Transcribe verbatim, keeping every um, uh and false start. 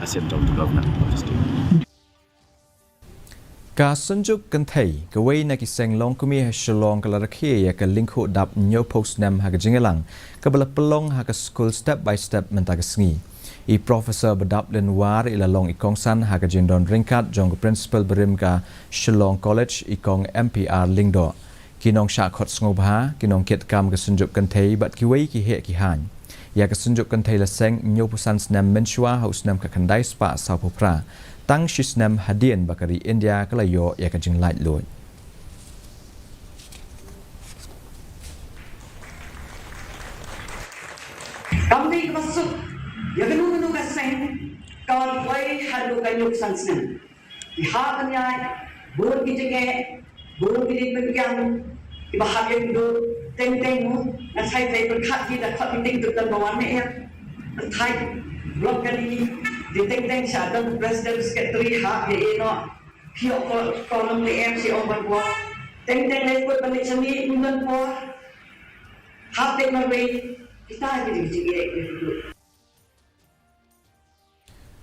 Ka Synjuk Kynthei, kawei na ki seng longkmie ha Shillong ka la rakhe ïa ka lyngkhuh dap hynñiewphew snem ha ka jingïalang, kaba la pynlong ha ka skul Step by Step mynta ka sngi. I Professor Badaplin War i la long i kongsan ha ka jingdon ryngkat jong ka Principal barim ka Shillong College, i Kong M P R Lyngdoh. Ki nongshah khot sngewbha, ki nongkitkam ka Synjuk Kynthei bad kiwei ki heh ki haiñ. Ïa ka Synjuk Kynthei la seng hynñiewphew san snem mynshuwa ha u snem khatkhyndai spah sawphew phra. Tang shi snem hadien ba ka ri India ka la ïoh ïa ka jinglaitluid. Kam dei kaba suk ïa kano kano ka seng kaba la poi haduh ka hynñiewphew san snem. Ki hap ban ïaid, bun ki jingeh, bun ki jingpynïaid, kiba hap ïa ka dur, teng teng mo, nga sa ïa pyrkhat ki da khot meeting tu tang ba wan ne em. Pyrthai, block ka dei, dei teng teng sha don president secretary hap ïa ïa no, phi ïoh ko, ko nong ne em shi ong ban block. Teng teng lei kut ban leit shane, ym don por. Hap teng marwei, kita ki dei ki jingeh ïa ka dur.